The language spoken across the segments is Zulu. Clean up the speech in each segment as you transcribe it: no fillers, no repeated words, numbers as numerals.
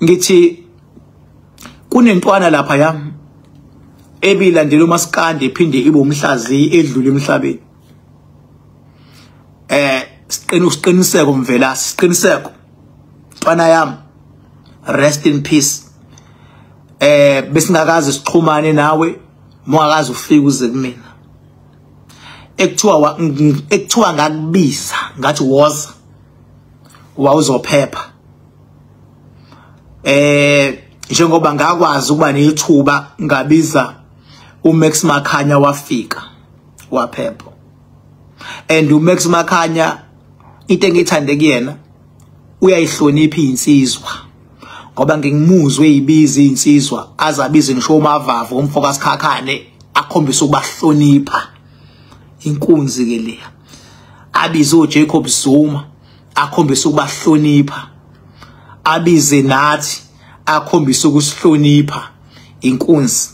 Ngithi kunentwana lapha yami ebilandela uMaskandi iphinde ibe umhlaziyi edlule emhlabeni. Siqiniseko Mvelase, siqiniseko ntwana yami, rest in peace. Besingakaze sixhumane nawe, mongakaze ufike uze kumina. Ekuthiwa ngakubiza ngathi woza, wawuzophepha. Njengoba ngakwazi ukuba nethuba ngabiza uMax Makhanya wafika waphepha. And uMax Makhanya into engithande kuyena uyayihlonipha insizwa, ngoba ngingimuzwe eyibiza insizwa azabize ngisho uMavava umfoka Sikhakhane akhombisa ukubahlonipha. Inkunzi ke leya. Abize uJacob Zuma akhombisa ukubahlonipha, abize nathi akhombisa ukusihlonipha. Inkunzi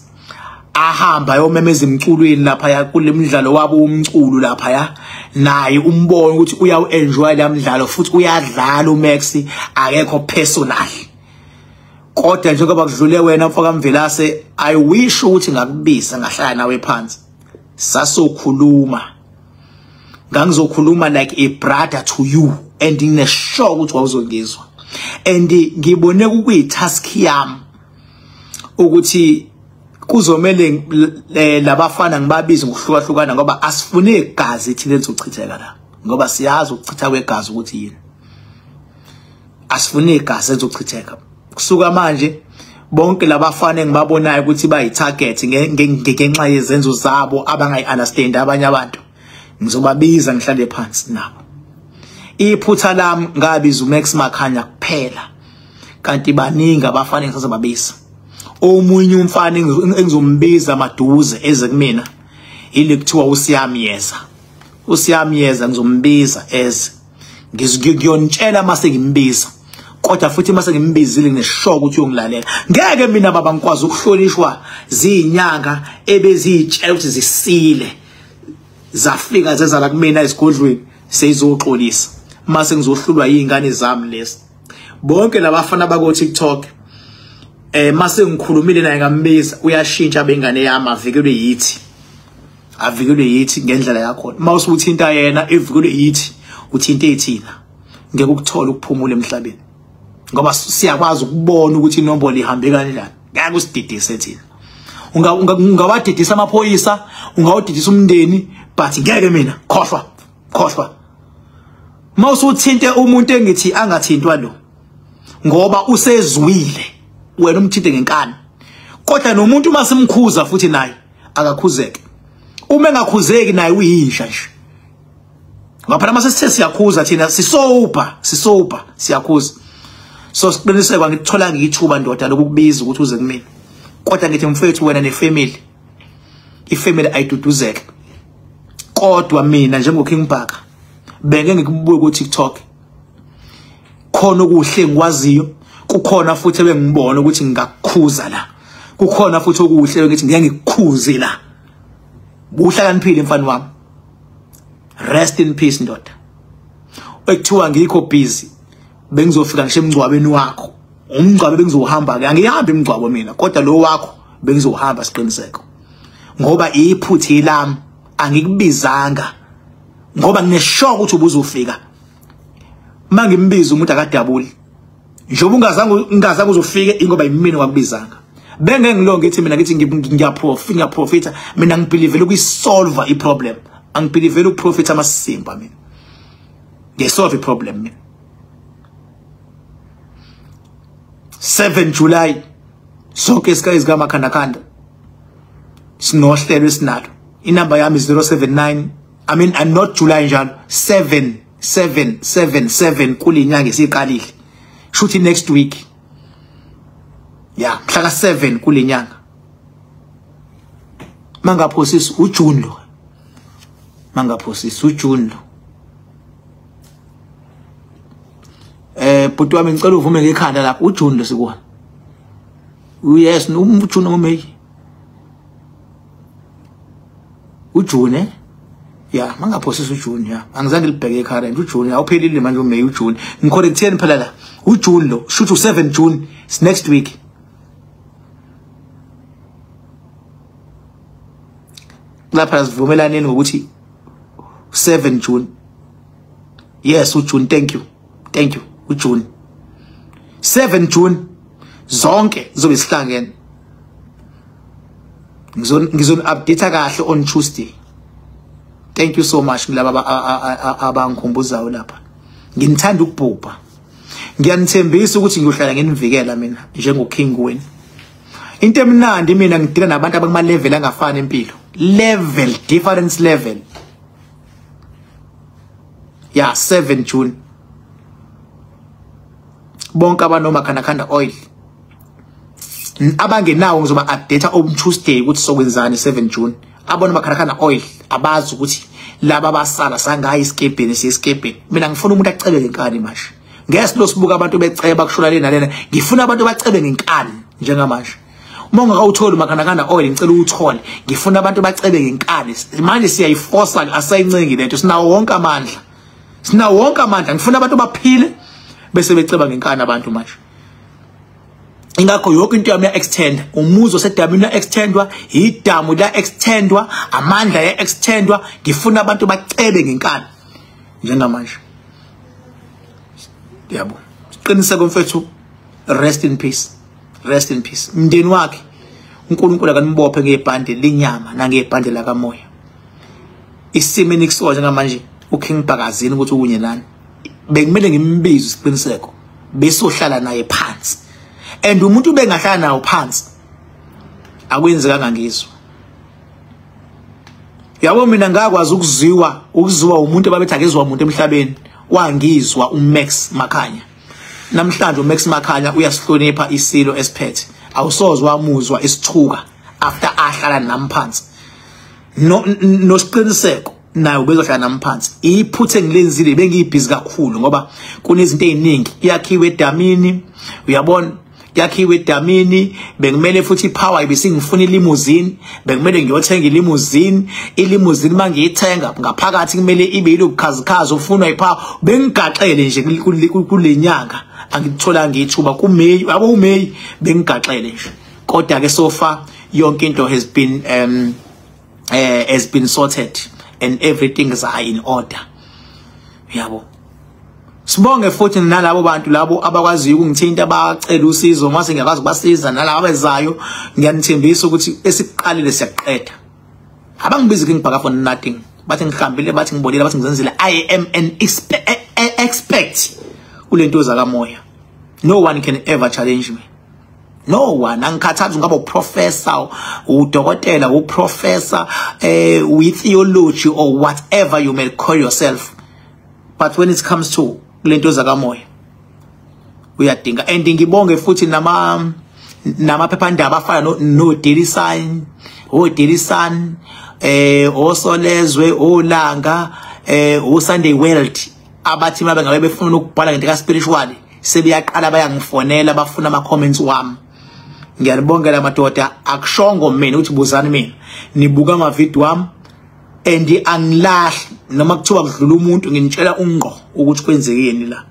ahamba ayomemeza emculweni lapha ya kule mdlalo wabo umculo lapha ya, naye umbona ukuthi uyawu-enjoy la mdlalo futhi uyadlala uMax, akekho personal. Kodwa njengoba kudlule wena mfoka Mvelase, I wish ukuthi ngakubiza ngahlala nawe phansi sasokhuluma, ngangizokhuluma like a brother to you and nginesure ukuthi wawuzongizwa. And ngibone kuyi-task yami ukuthi kuzomele labafana ngibabize ngokuhlukahlukana, ngoba asifune igazi thina elizochitheka la, ngoba siyazi ukuchitha kwegazi ukuthi yini. Asifune igazi elizochitheka. Kusuka manje bonke labafana engibabonayo ukuthi bayi-target ngenxa yezenzo zabo abangayi-understand abanye abantu, ngizobabiza ngihlale phansi nabo. Iphutha lami ngabiza uMax Makhanya kuphela, kanti baningi abafana engisazobabiza. Omunye umfana engizombiza maduze eze kumina ile kuthiwa uSiyamyeza. uSiyamyeza ngizombiza eze, ngiyonitshela mase ngimbiza. Kodwa futhi mase ngimbizile ngineshock ukuthi uyongilalela. Ngeke mina baba ngikwazi ukuhlonishwa zinyanga ebezitshela ukuthi zisile, zafika zeza la kumina esigodlweni seyizoxolisa, mase ngizohlulwa izingane zami lezi. Bonke labafana bako TikTok, mase ngikhulumile naye ngambiza, uyashintsha bengane yami, avikelwe yithi, avikelwe yithi ngendlela yakhona. Mawusuthinta yena evikelwe yithi, uthinte thina, ngeke ukuthola ukuphumula emhlabeni, ngoba siyakwazi ukubona ukuthi inombolo ihambe kanjani. Ngeke usididise thina. Ungawadidisa amaphoyisa, ungawadidisa umndeni, but ngeke mina, khohlwa, khohlwa. Mawusuthinte umuntu engithi angathintwa lo, ngoba usezwile, wena umthinte ngenkani. Kodwa nomuntu uma simkhuza futhi naye akakhuzeke. Uma engakhuzeki naye uyinja nje. Ngoba phela mase sithe siyakhuza thina, sisober, sisober, siyakhuza. So siqiniseka ngithola ngithuba ndoda lokukubiza ukuthi uze kumina. Kodwa ngithi mfethu wena nefamily, ifamily ayiduduzeke. Kodwa mina njengo King Bhaka benge ngikubuke ku TikTok, khona okuhle ngikwaziyo, kukhona futhi ebengibona ukuthi ngingakukhuza la, kukhona futhi okuhle ngithi ngeke ngikukhuze la. Uhlakaniphile mfana wami, rest in peace ndoda. Ekuthiwa ngikho busy, bengizofika ngisho emngcwabeni wakho. Umngcwabo bengizohamba ke, angihambi imngcwabo mina, kodwa lo wakho bengizohamba siqiniseko, ngoba iphutha lami angikubizanga, ngoba ngineshock ukuthi ubuzofika. Mangimbiza umuntu akadabuli, njengoba ungazange uzofike, ingoba yimina wakubizanga. Benge ngilonge ngithi mina ngithi ngiyaprofita mina, ngibelieve ukuyisolve iproblem, angibelieve ukuprofita amasimba mina, ngisolve iproblem mina. 7 July sonke isikayi zikaMakhandakhanda sinohlelo esinalo. Inamba yami 079, I mean I'm not July njalo, 7777 kulinyanga esiqalile, shuthi next week ya mhla ka 7 kulinyanga, mangaphosisi uJune lo, mangaphosisi uJune lo. Bhuti wami ngicela uvume ngekhanda lapho, uJune lo sikuwa. Yes, uJune noma May. uJune ya mangaphosisi uJune ya, angizange libheke current uJune awuphelile manje uMay uJune. Ngicorrecteni phela la, uJune lo shuthi u7 June It's next week. Lapha sivumelaneni ngokuthi 7 June. Yes, uJune, thank you. Thank you, uJune. 7 June zonke zizobe sihlangene. Ngizon update kahle on Tuesday. Thank you so much kulaba abangikhumbuzayo lapha. Nginithanda ukubhubha. Ngiyanithembisa ukuthi ngiyohlala nginivikela mina njengo King wenu. Into emnandi mina ngidila nabantu abakuma level angafani empilo. Level difference level. Yeah, 7 June. Bonke abanoma khanda oil. Abangenawo ngizoba update on Tuesday ukuthi sokwenzani 7 June. Abona makhana oil abazi ukuthi laba basala sangayi iskebheni siyiskebheni. Mina ngifuna umuntu acebe ngenkani manje. Ngeke silosibuka abantu beceba kushona lena lena. Ngifuna abantu bacebe ngenkani njengamanje. Uma ungakawutholi makhana oil ngicela uwuthole. Ngifuna abantu bacebe ngenkani. Manje siyayiforce asayincengi lento. Sinawo wonke amandla. Sinawo wonke amandla. Ngifuna abantu baphile bese beceba ngenkani abantu manje. Ingakho yonke into yami ya extend, umuzi osedamini ya extendwa, idamu la extendwa, amandla ya extendwa. Ngifuna abantu bacebe ngenkani njengamanje. Yabo, siqiniseko mfethu, rest in peace, rest in peace. Mndeni wakhe uNkulunkulu akanibophe ngebhande linyama nangebhande lakamoya. Isimo enikuso njengamanje uKing Bhakazini ukuthi ukunye nani, bekumele ngimbize isiqiniseko besohlala naye phansi. And umuntu bengahlala nawo phansi akwenzekanga ngizwa. Yabo mina ngakwazi ukuziwa umuntu ababethi akezwa umuntu emhlabeni, wangizwa uMax Makhanya. Namhlanje uMax Makhanya uyasihlonipha isilo esiphethe. Awusozwa wamuzwa isithuka after ahlala nami phansi. No nosiqiniseko naye ubezohlala nami phansi. Iphuthe ngilenzile bengiyibhizi kakhulu ngoba kunezinto eziningi iyakhiwe edamini, uyabona. Yakhiwe edamini, bekumele futhi ipower ibisingifuna ilimousine, bekumele ngiyothenga ilimousine, ilimousine mangiyithenga ngaphakathi kumele ibe ilobukhazikhazi ufunwa ipower. Bengigaxele nje kule nyanga angitholanga ithuba kuMay, yabo uMay bengigaxele nje. Kodwa ke so far yonke into has been sorted and everything is in order. Yabo. Sibonge futhi nalabo bantu labo abakwaziyo ukungithinta bacela usizo mase ngiyakwazi ukubasiza nalabo abezayo. Ngiyanithembisa ukuthi esiqalile siyaqeda. Abangibizi King Bhaka for nothing. Bathi ngihambile, bathi ngibolile, bathi ngizenzile. I am an expert kulento zakamoya. No one can ever challenge me. No one. Angikhathazi ungaba uprofessor, udokotela, uprofessor, with theology or whatever you may call yourself. But when it comes to lento zakamoya uyadinga. And ngibonge futhi namaphephandaba afana no Daily Sun, o Daily Sun, oSolezwe, oLanga, o Sunday World, abathi mabengabe befuna ukubhala ngento ka spiritual sebeyaqala bayangifonela bafuna ama comments wami. Ngiyalibongela madoda, akushongo mina ukuthi buzani mina, nibuka ama video wami and angilahli noma kuthiwa kudlula umuntu nginitshela ungqo ukuthi kwenzekeni la.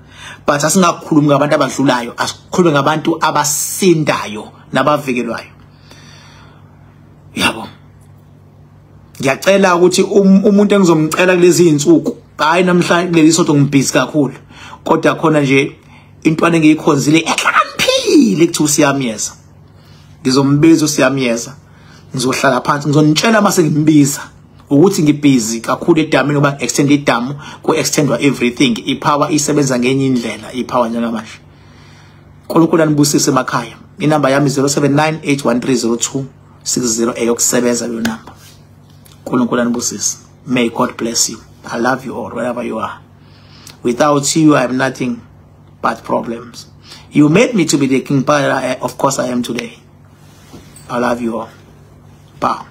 But asingakhulumi ngabantu abadlulayo, asikhulume ngabantu abasindayo nabavikelwayo. Yabo, ngiyacela ukuthi umuntu engizomcela kulezi insuku, hayi namhlanje kuleli sonto ngibhizi kakhulu, kodwa khona nje intwana engiyikhonzile ehlakaniphile kuthi usiyamyeza, ngizombiza usiyamyeza, ngizohlala phansi ngizonitshela mase ngimbiza ukuthi ngibhizi kakhulu edamini ngoba extend idamu ku extendwa everything. Ipower isebenza ngenye indlela ipower njengamanje. uNkulunkulu anibusise emakhaya. Inamba yami 0798130260 eyokusebenza leyo namba. uNkulunkulu anibusise. May God bless you. I love you all wherever you are. Without you I am nothing but problems. You made me to be the king, but of course I am today. I love you all. Bye.